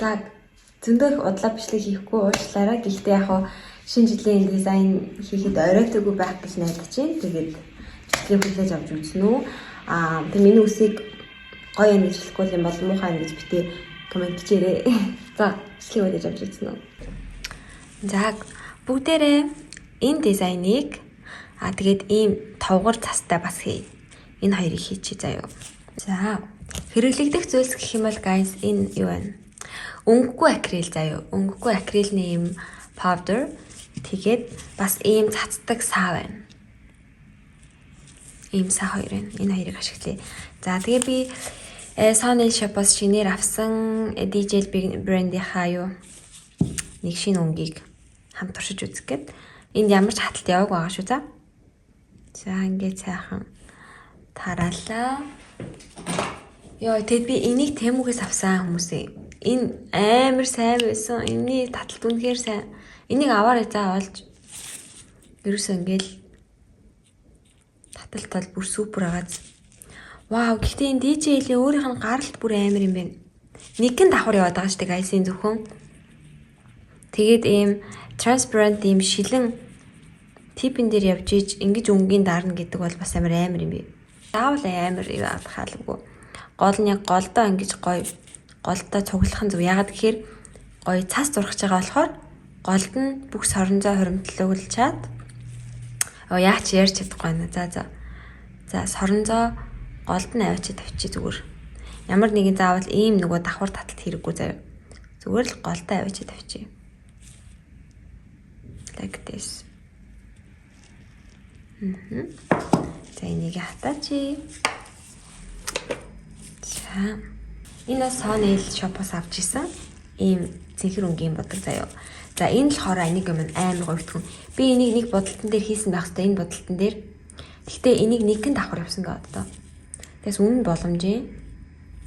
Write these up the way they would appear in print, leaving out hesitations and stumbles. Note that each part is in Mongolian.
Vlog зөндөө их удлаа бичлэг хийхгүй уучлаарай. Гэхдээ яг хуу шинэ жилийн дизайн хийхэд оройтоогүй байх гэж найдаж байна. Тэгээд бичлэгийг хүлээж авч үзнэ үү. Аа тэг миний үсийг гоё юм гэж хэлэхгүй юм бол муухай юм гэж битээ комент бичээрэй. За бичлэгийг хүлээж авч үзнэ үү. За бүгдээрээ энэ дизайныг тэгээд ийм товгор цастай бас хий. Энэ хоёрыг хийчихье заяа. За хэрэглэгдэх зүйлс гэх юм бол guys энэ юу вэ? Өнгөгүй акрил заяа. Өнгөгүй акрилний ийм powder. Тэгээд бас ийм цацдаг сав байна. Ийм сав хоёр байна. Энэ хоёрыг ашиглая. За тэгээ би Sony Shop-оос шинээр авсан DJ брендийнхаа юу нэг шинэ өнгийг хамт туршиж үзэх гээд энд ямар ч хаталт яваагүй байгаа шүү за. За ингээд сайхан тараалаа. Йоо тэгэд би энийг Тэмүгээс авсан хүмүүсээ. Энэ амар сайн байсан. Энэний таталт үнэхээр сайн. Энийг аваарай за олж. Ерөөсөө ингээл таталт бол бүр супер агааз. Вау, гэхдээ энэ DJ-ийн өөрийнх нь гаралт бүр амар юм байна. Нэгэн давхар яваад байгаа шүү дээ guys-ийн зөвхөн. Тэгээд ийм transparent ийм шилэн типэн дээр явж иж ингэж өнгийн дарна гэдэг бол бас амар амар юм би. Заавал амар хаалгүй. Гол нь яг голдоо ингэж гоё голдоо цуглах нь зөв. Яагаад гэхээр гоё цас зурхаж байгаа болохоор голд нь бүх соронзоо хуримтлуулчаад яач ярьж чадахгүй байна. За за. За соронзоо голд нь авчиж тавьчих зүгээр. Ямар нэгэн заавал ийм нөгөө давхар таталт хэрэггүй заяа. Зүгээр л голдоо авчиж тавьчих. Like this. За энийг хатаачи. За. Энэ бас Sony Shop-оос авч исэн ийм цэнхэр өнгийн бодог заяа. За энэ болохоор энийг юм амар гоё итгэн. Би энийг нэг бодолтон дээр хийсэн байх хэвээр энэ бодолтон дээр. Гэхдээ энийг нэгэн давхар явсан гэдэг одоо. Тэгээс үнэн боломжийн.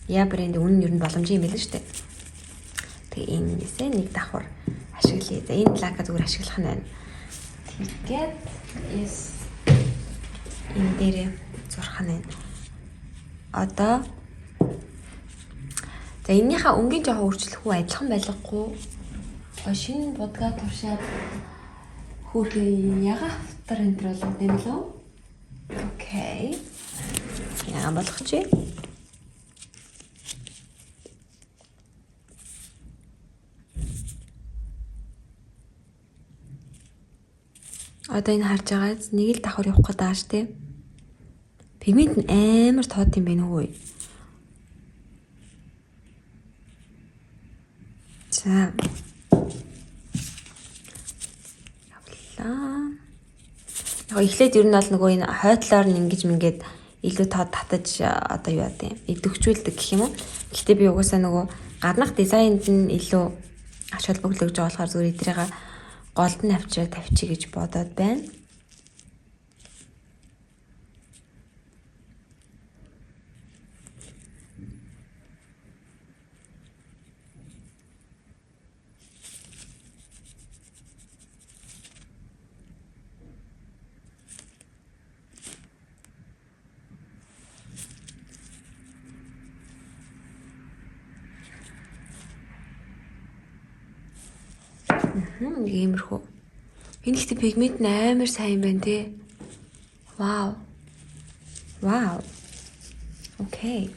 Я брэнд үнэн ер нь боломжийн юм байл шүү дээ. Тэгээ энэсээ нэг давхар ашиглая. За энэ лака зүгээр ашиглах нь байна. Тэгээд yes энэ дээр зурх нь байна. Одоо за энэнийхээ өнгийн жоохон өөрчлөх үү адилхан байлгахгүй. Шинэ будгаа туршаад хөөрхөн яга автар энэ төр болоод юм лөө. Окей. Яга болох чи? Одоо энэ харж байгаас нэг л давхар явах гээд байгаа шүү дээ. Пигмент нь амар тод юм байна хөөе. За. Явлаа. Яг эхлээд ер нь бол нөгөө энэ хойтлоор нь ингэж мингээд илүү тод татаж одоо юу яа гэм идэвхжүүлдэг гэх юм уу. Гэхдээ би угаасаа нөгөө гаднах дизайнд нь илүү ач холбогдол өгж байгаа болохоор зүгээр эдрийг голд нь авчираа тавьчих гэж бодоод байна. Нэг иймэрхүү. Энэ ихтэй пигмент нь амар сайн байна те. Вау. Вау. Окей.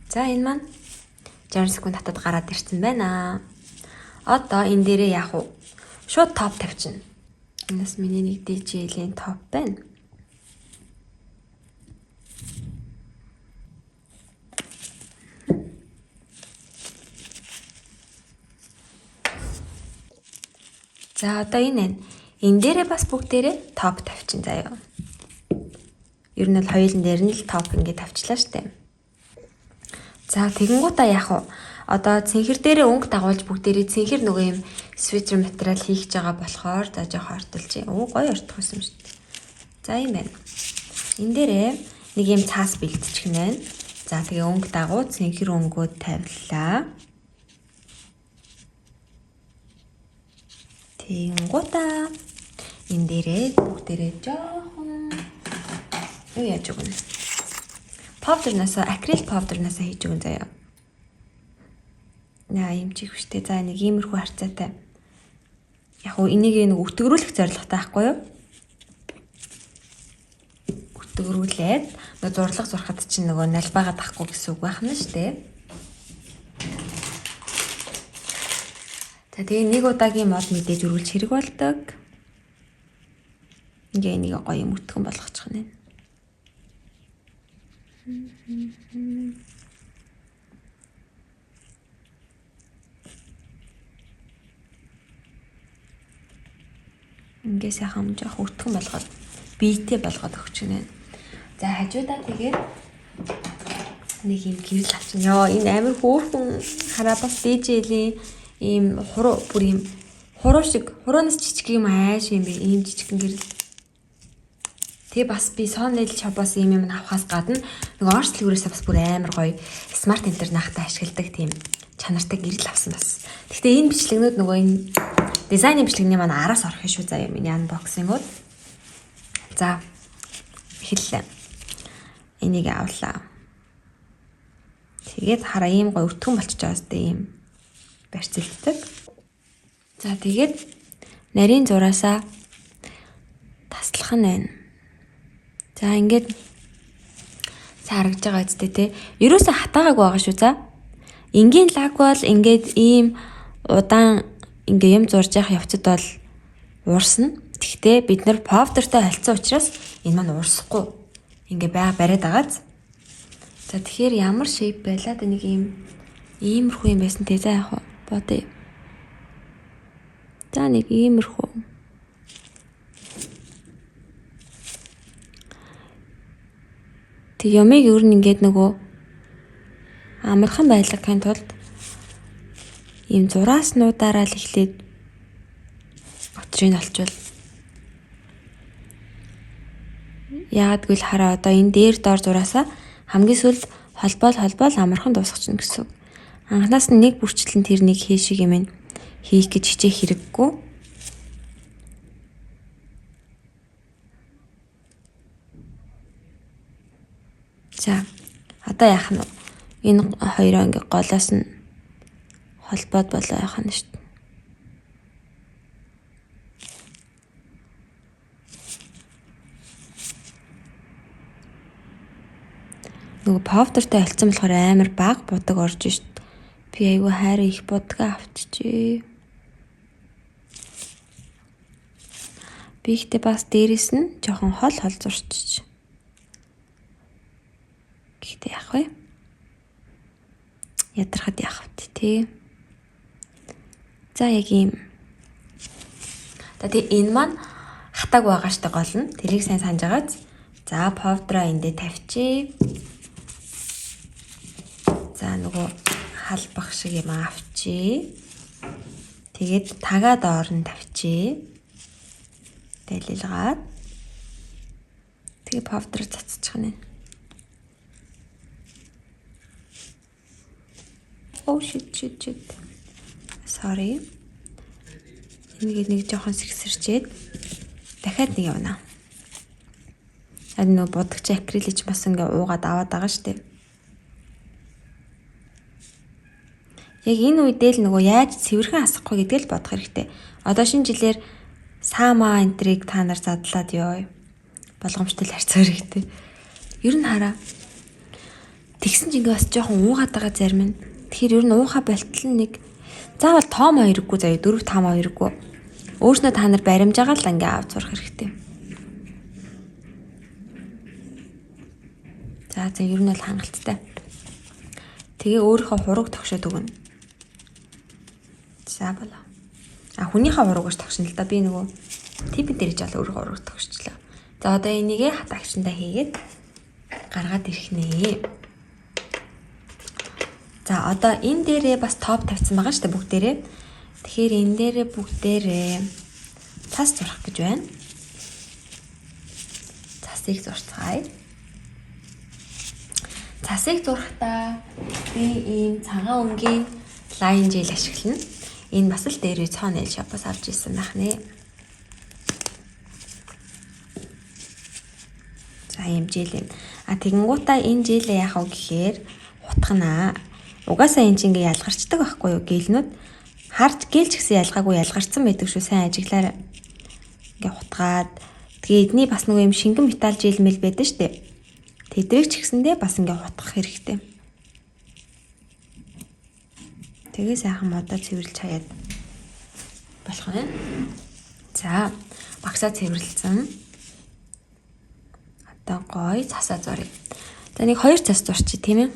За энэ маань 60 секунд татад гараад ирсэн байна. Одоо энэ дээрээ яах вэ? Шууд топ тавьчихна. Энэс миний нэг DJ-ийн топ байна. За одоо энэ байна. Энэ дээрээ бас бүгдээрээ топ тавьчин заяа. Ер нь бол хоёулын дээр нь л топ ингэ тавьчлаа штэ. За тэгэнгүүтээ яах вэ? Одоо цэнхэр дээрээ өнгө дагуулж бүгдээрээ цэнхэр нөгөө юм свитер материал хийх гэж байгаа болохоор за жоох ортолж. Оо гоё ортох байсан юм шүү дээ. За юм байна. Энэ дээрээ нэг юм цаас бэлтчих нь байна. За тэгээ өнгө дагуу цэнхэр өнгөө тавилаа. Тэгэнгүүтээ энэ дээрээ бүгдээрээ жоохон юу яаж өгнө? Powder-наас акрил powder-наас хийж өгөн заяа. Наа юм чих хүчтэй. За нэг иймэрхүү харьцаатай. Яг уу энийг нэг өтгөрүүлэх зорилготой байхгүй юу? Өтгөрүүлээд нөгөө зурлага зурхад чинь нөгөө налбаагаад ахгүй гэсэн үг байх нь шүү дээ. За тэгээ нэг удаагийн мод мэдээж өргөлж хэрэг болдог. Ингээ энийг гоё юм өтгөн болгочих нэ. Ингээ сайхан жоох өтгөн болгоод биетэй болгоод өгч гинэ. За хажуудаа тэгээд нэг юм гэрэл авчихна. Йоо энэ амар хөөрхөн хараа бас DJ-лийн ийм хуруу бүр ийм хуруу шиг хуруунаас жижиг юм ааш юм бэ. Ийм жижигхэн гэрэл. Тэгээ бас би Sony shop-оос ийм юм авахаас гадна нэг Орос дэлгүүрээс бас бүр амар гоё смарт энтер наахтай ашигладаг тийм чанартай гэрэл авсан бас. Гэхдээ энэ бичлэгнүүд нөгөө энэ дизайны бичлэгний маань араас орох шүү заяа миний unboxing-ууд. За эхэллээ. Энийг авлаа. Тэгээд хараа ийм гоё өтгөн болчихж байгаа сте ийм барьцалддаг. За тэгээд нарийн зураасаа таслах нь байна. За ингээд сайн харагдж байгаа үстэй те. Ерөөсө хатаагааг байгаа шүү за. Энгийн лак бол ингээд ийм удаан ингээ юм зурж явах явцад бол уурсна. Тэгтээ бид нар powder-тай холцсон учраас энэ маань уурсахгүй. Ингээ байга бариад байгааз. За тэгэхээр ямар shape байлаа да нэг ийм иймэрхүү юм байсан те. За яг бодъё. За нэг иймэрхүү. Тэг ямыг ер нь ингээд нөгөө амархан байлгахын тулд ийм зурааснуудаараа л эхлээд учрыг олчвол яагаад гэвэл хараа одоо энэ дээр доор зураасаа хамгийн сүүлд холбоол амархан дуусгачихна гэсэн үг. Анханаас нь нэг бүрчлэн тэр нэг хийшиг юм хийх гэж хичээх хэрэггүй. За одоо яах нь вэ? Энэ хоёроо ингээ голоос нь холбоод болоо яах нь шүү дээ. Нөгөө powder-тай холцсон болохоор амар бага будаг орж шít. Би айгүй хайрын их будгаа авчижээ. Би ихтэй бас дээрэс нь жоохон хол зурчиж. Гэхдээ яах вэ? Ядархад яах вэ тий? За яг ийм. За тэгээ энэ маань хатааг байгаа штэ гол нь. Тэрийг сайн санаж байгааз. За powder-а эндээ тавьчих. За нөгөө халбах шиг юм авчи. Тэгээд тагаа доор нь тавьчих. Дэлилгаад. Тэгээ powder цацчих нэ. Oh shit. Sorry. Энийг нэг жоохон сэгсэрчээд дахиад нэг явна. Харин нөгөө будагч акрилич бас ингээ уугаад аваад байгаа штэ. Яг энэ үедээ л нөгөө яаж цэвэрхэн асахгүй гэдгийг л бодох хэрэгтэй. Одоо шинэ жилээр саамаа энтриг та нар задлаад ёо. Болгоомжтой л харьцах хэрэгтэй. Ер нь хараа. Тэгсэн ч ингээ бас жоохон уугаад байгаа зарим нь. Тэгэхээр ер нь ууха болтол нэг заавал тоомоо хэрэггүй заяа 4 5 хэрэггүй. Өөрснөө та нар баримж байгаа л ингээ авч сурах хэрэгтэй. За ер нь бол хангалттай. Тэгээ өөрийнхөө хураг тогшоод өгнө. За болоо. А хүнийхээ хуруугаас тогшно л да. Би нөгөө типэн дээр жаал өөрийнхөө хурууг тогшчлаа. За одоо энийгээ хатагчандаа хийгээд гаргаад ирэх нэ. За одоо энэ дээрээ бас топ тавьсан байгаа шүү дээ бүгдээрээ. Тэгэхээр энэ дээрээ бүгдээрээ цас зурах гэж байна. Цасыг зурцгаая. Цасыг зурхдаа би ийм цагаан өнгийн line gel ашиглана. Энэ бас л дээрээ цоон nail shop-оос авч ирсэн байх нэ. За За, ийм gel юм. А тэгэнгүүтээ энэ gel ээ яах вэ гэхээр хутганаа. Угаасаа энэ чинь ингээ ялгарчдаг байхгүй юу? Gel нүүд харж gel ч гэсэн ялгаагүй ялгарцсан байдаг шүү. Сайн ажиглаарай. Ингээ хутгаад тэгээ эдний бас нөгөө юм шингэн металл gel мэл байдаг штэ. Тэдрийг ч гэсэндээ бас ингээ хутгах хэрэгтэй. Тэгээ сайхан модоо цэвэрлж хаяад болох юм. За, багсаа цэвэрлсэн. Одоо гоё цасаа зуръя. За, нэг хоёр цас зурчих, тийм ээ.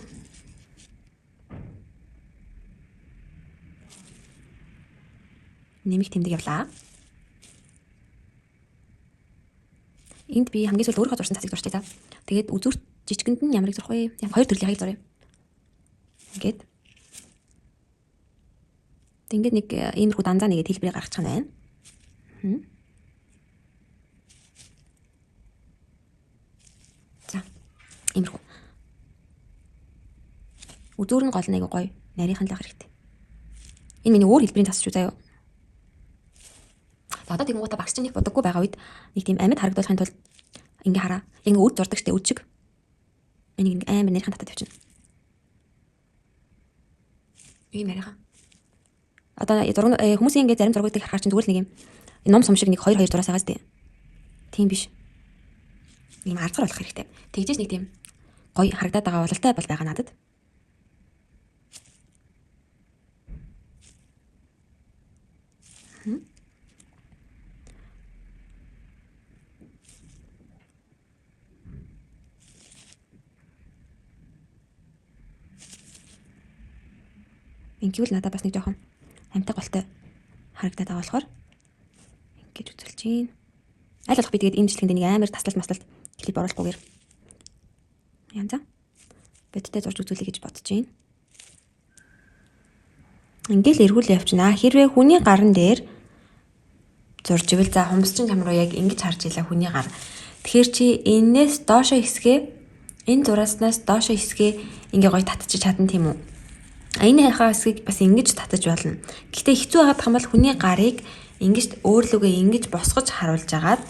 Нэмэх тэмдэг явлаа. Энд би хамгийн сүүлд өөрийнхөө зурсан цасыг зурчих за. Тэгээд үзүүр жижигэнд нь ямарыг зурх вэ? Яг хоёр төрлийн хаяг зуръя. Ингээд. Тэг ингээд нэг иймэрхүү данзаа нэгэд хэлбэрийг гаргачих нь байна. За. Иймэрхүү. Үзүүр нь гол нь айгу гоё. Нарийнхан л ах хэрэгтэй. Энэ миний өөр хэлбэрийн цас шүү заяа. За, одоо тэгэнгүүтээ багш чинь нэг бодоггүй байгаа үед нэг тийм амьд харагдуулахын тулд ингээ хараа. Яг ингээ үд зурдаг штэ, үд шиг. Энийг ингээ амар нарийнхан татаад явчихна. Ийм нарийнхан. Одоо зураг хүмүүсийн ингээ зарим зургуудыг харахаар чинь зүгээр л нэг юм ном сум шиг нэг 2 2 зураас байгаа штэ. Тийм биш. Ийм арцгар болох хэрэгтэй. Тэгжээс нэг тийм гоё харагдаад байгаа бололтой бол байгаа надад. Ингэвэл надад бас нэг жоохон амьтаг голтой харагдаад байгаа болохоор ингэж үзүүлж байна. Аль болох би тэгээд энэ бичлэгэнд нэг амар таслалт маслалт клип оруулахгүйгээр янзаа бодтой зурж үзүүлэе гэж бодож байна. Ингээл эргүүл явчихна. Хэрвээ хүний гаран дээр зурж ивэл за хумс чинь чам руу яг ингэж харж илаа хүний гар. Тэгэхээр чи энээс доошо хэсгээ, энэ зурааснаас доошо хэсгээ ингээ гоё татчих чадна, тийм үү? Энэ хайхаа хэсгийг бас ингэж татаж болно. Гэхдээ хэцүү байгаад юм бол хүний гарыг ингэж өөрлөгөө ингэж босгож харуулж агаад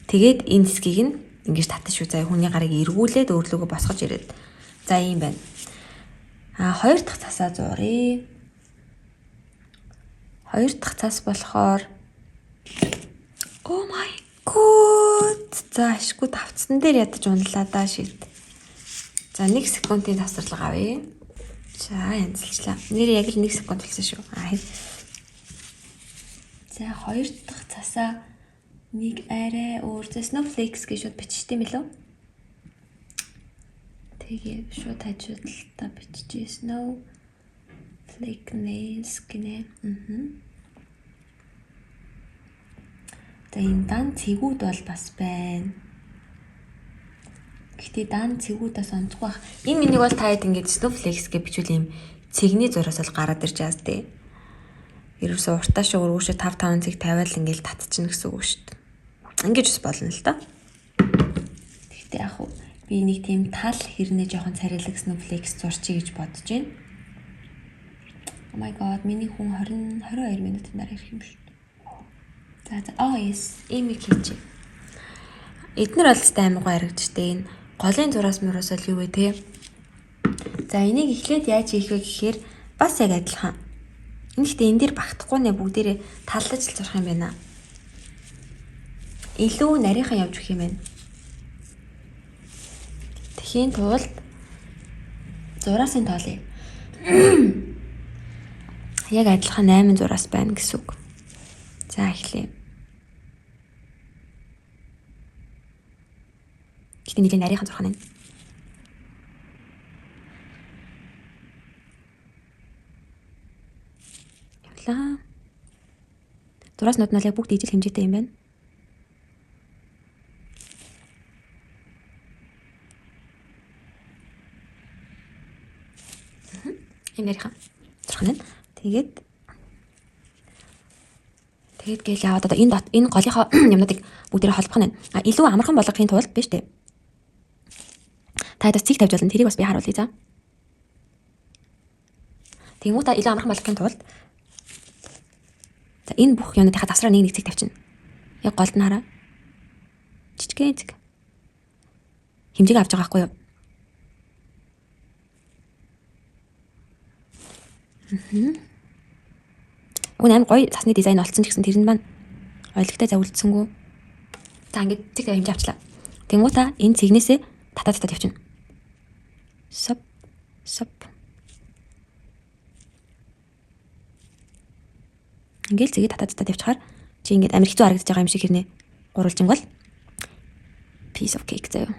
тэгээд энэ хэсгийг нь ингэж татаж шүү заяа. Хүний гарыг эргүүлээд өөрлөгөө босгож ирээд. За, ийм байна. А хоёр дахь цасаа зуръя. Хоёр дахь цас болохоор Oh my god. За, ашгүй тавцсан дээр ядаж унлаа да шид. За, 1 секундын тасралга авъя. За, янзалчлаа. Нэр яг л 1 секунд болсон шүү. Аа. За, хоёр дахь цасаа нэг арай өөр snowflakes гэж шууд биччихсэн юм билүү? Тэгээ шууд хажуудалтаа биччихээ, snowflake nails гинэ. За, энэ дан цэгүүд бол бас байна. Гэхдээ дан цэгүүд бас онцгүй бах. Энэ миний бол та хэд ингэж snowflakes гэж бичвэл ийм цэгний зураас бол гараад ирж байгаа сте. Ерөөсөө уртаа шиг өргөшөө 5 5 цэг тавиал ингээл татчихна гэсэн үг шүү дээ. Ингэж бас болно л да. Гэхдээ яг хуу би нэг тийм тал хэрнээ жоохон царайлаг snowflakes зурчий гэж бодож байна. Oh my god, миний хүн 20 22 минутын дараа ирэх юм шүү. За за, oh yes, ийм их хийчих. Эднэр бол тест амар гоё харагдчихтэй. Энэ голын зураас мураас бол юу вэ те? За, энийг эхлээд яаж хийх вэ гэхээр бас яг адилхан. Энэ гэхдээ энэ дээр багтахгүй нэ, бүгдээрээ таллаж л зурх юм байна. Илүү нарийнхан явж өгөх юм байна. Тэхийн тулд зураасын тоолъё. Яг адилхан 8 зураас байна гэсэн үг. За, эхлэе. Гэхдээ нэлээд нарийнхан зурх нь. Явлаа. Зурааснууд нь яг бүгд ижил хэмжээтэй юм байна. Ийм нарийнхан зурх нь. Тэгээд гээл яваад одоо энэ энэ голынхоо юмнуудыг бүгдээрээ холбох нь. А илүү амархан болгохын тулд биш үү? Та бас цэг тавьж болно. Тэрийг бас би харуулъя за. Тэнгүү та илүү амархан болгохын тулд за энэ бүх юмнуудынхаа завсраа нэг нэг цэг тавьчихна. Яг голд нь хараа. Жижигхэн цэг. Хэмжээг авч байгаа байхгүй юу? Уг нь амар гоё цасны дизайн олцсон ч гэсэн тэр нь маань ойлгохтой завлдсангүй. За, ингээд цэг хэмжээ авчлаа. Тэнгуутаа энэ цэгнээсээ татаа татаад явчихна. Сап сап. Ингээл цэгээ татаа татаад явчихаар чи ингээд амар хэцүү харагдаж байгаа юм шиг хэрнээ. Гурвалжин бол piece of cake заяа.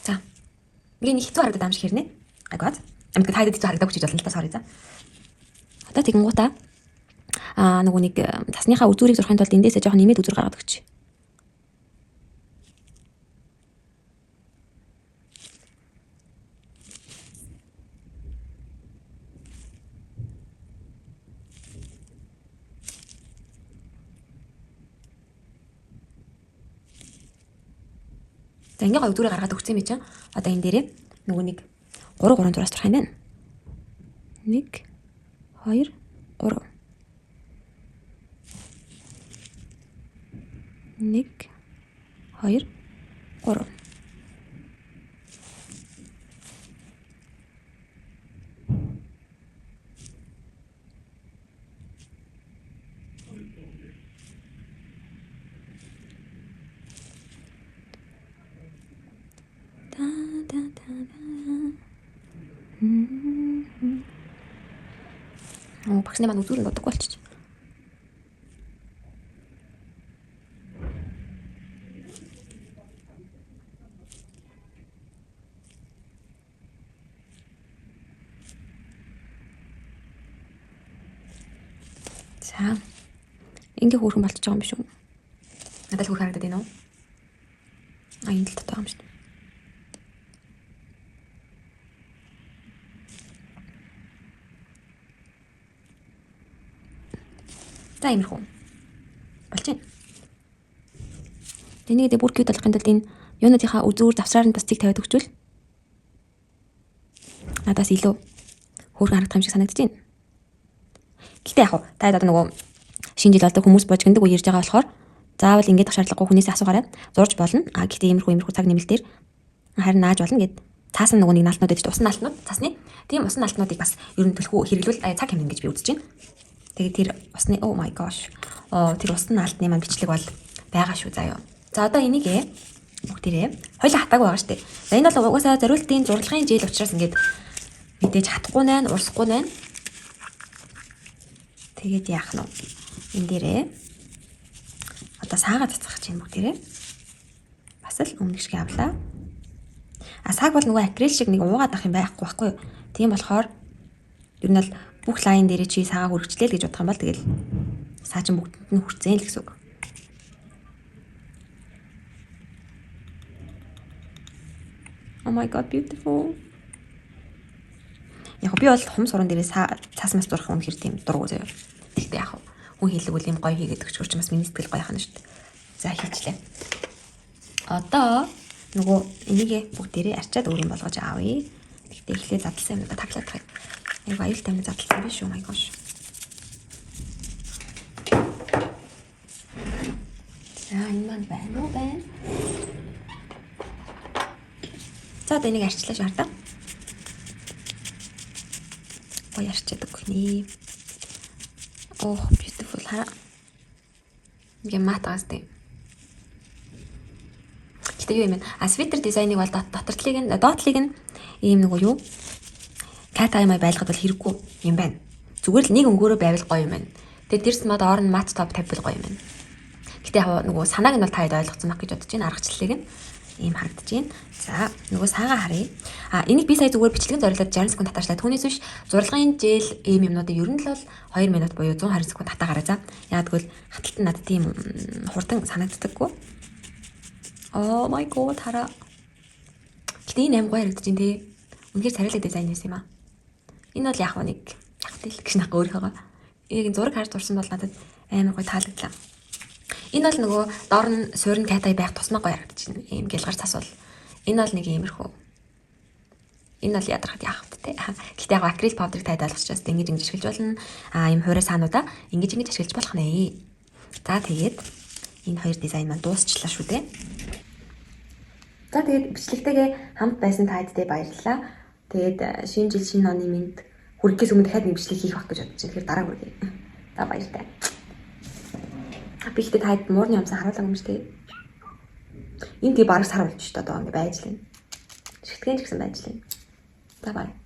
За. Ингээ нэг хэцүү харагдаад юм шиг хэрнээ. Гайгүй. Амт та хэд хэцүү харагдаагүй ч гэж болно л та, sorry, за. Одоо тэгэнгуутаа нөгөө нэг цасныхаа үзүүрийг зурхын тулд эндээсээ жоохон нэмээд үзүүр гаргаад өгч. За, ингээ гоё үзүүрээ гаргаад өгсөн юм чинь одоо энэ дээрээ нөгөө нэг 3 3 зураас зурх юм байна. 1 2 3 1 2 3. Та та та та. Оо, багшны маань үзүүр нь бодоггүй болчих. За. Ингээ хөөрхөн болчихж байгаа юм биш үү? Надад л хөөрхөн харагдаад байна уу? А, энэ л татгаа юм шүү дээ. За, иймэрхүү. Болж байна. Энийг дэ бүр cute болгохын тулд энэ юунуудынхаа үзүүр завсраар нь бас цэг тавиад өгчвөл надаас илүү хөөрхөн харагдах юм шиг санагдаж байна. Гэхдээ яг хуу та одоо нөгөө шинэ жил болдог, хүмүүс божигндаг үе ирж байгаа болохоор заавал ингэж ах шаардлагагүй, хүнээс асуугаарай. Зурж болно. А гэхдээ иймэрхүү цаг нэмэлтээр харин нааж болно гэд цаасан нөгөө нэг наалтнууд байдаг, усан наалтнууд цасны. Тийм усан наалтнуудыг бас ер нь түлхүү хэрэглүүл цаг хэмнэн гэж би үзэж байна. Тэгээд тэр усны, oh my gosh. Оо, тэр усан наалтны маань бичлэг бол байгаа шүү заяа. За, одоо энийг бүгдээрээ хоёлаа хатаагүй байгаа штэ. За, энэ бол угаасаа зориултын зурлагын жил учраас ингээд мэдээж хатахгүй найн, урсахгүй найн. Тэгээд яах нь вэ? Энэ дээрээ одоо саагаа цацгах чинь бүгдээрээ бас л өмнөх шиг авлаа. А сааг бол нөгөө акрил шиг нэг уугаад ах юм байхгүй байхгүй юу? Тийм болохоор ер нь бол бүх line дээрээ чи саагаа хүргэжлээ л гэж бодох юм бол тэгэл саа чин бүгдэнд нь хүрцэн л гэсэн үг. Oh my god, beautiful. Яг би бол хум суран дээрээ цаас мас зурх үнэхэр тийм дургу заяа. Тэгтээ яг хүн хийлгүүл юм гоё хийгээд өгчгөр чи бас миний сэтгэл гоё хана шүү дээ. За, хийчлээ. Одоо нөгөө энийгээ бүгдээрээ арчаад өөр юм болгож авъя. Тэгтээ эхлээд задлсан юмудаа таглаад тахыг. Яг аюултай юм задлсан биш үү, my gosh. За, энэ маань байна уу, байна. За, одоо энийг арчлаа шүү, хардаа. Гоё арчаад өгнө. Oh, beautiful, хараа. Ингээ matte гаас тийм. Гэтэ юу юм бэ? А sweater дизайныг бол дотор талыг нь, доотлыг нь ийм нөгөө юу cat eye май байлгад бол хэрэггүй юм байна. Зүгээр л нэг өнгөөрөө байвал гоё юм байна. Тэгээ дэрс мод орн matte top тавьбал гоё юм байна. Гэтэ яг нөгөө санааг нь бол та хэд ойлгоцсон байх гэж бодож байна. Аргачлалыг нь ийм харагдаж байна. За, нөгөө саагаа харъя. А энийг би сая зүгээр бичлэгэн зориулаад 60 секунд татаачлаа. Түүнээс биш зурлагын жээл ийм юмнуудыг ер нь л бол 2 минут буюу 120 секунд татаагаарай за. Яг тэгвэл хаталт нь надад тийм хурдан санагддаггүй. Oh my god, хараа. Гэтэ энэ аим гоё харагдаж байна те. Үнэхээр царайлаг дизайн байсан юм аа. Энэ бол яг нэг яг тэл гэж нах өөрийнхөө. Яг энэ зураг харж дурсан бол надад амар гоё таалагдлаа. Энэ бол нөгөө доор нь суурин cat eye байх тусмаа гоё харагдаж байна. Ийм гялгар цас бол. Энэ бол нэг иймэрхүү. Энэ бол ядархад яах вэ те. Гэхдээ яг акрил powder ыг таад ойлгочоос ингэж ингэж ашиглаж болно. А ийм хувиа саануудаа ингэж ингэж ашиглаж болох нэ. За, тэгээд энэ хоёр дизайн маань дуусчлаа шүү дээ. За, тэгээд бичлэгтэйгээ хамт байсан та хэдтэй баярлалаа. Тэгээд шинэ жил, шинэ оны мэнд хүргэхээс өмнө дахиад нэг бичлэг хийх байх гэж бодож байна. Тэгэхээр дараа хүргэе. За, баяртай. Би ихтэй таад муурны юмсан харуулаагүй юм шүү дээ. Энэ тэг бараг сар болж шүү дээ, одоо ингэ байж лээ. Шигтгэн ч гэсэн байж лээ. За, bye.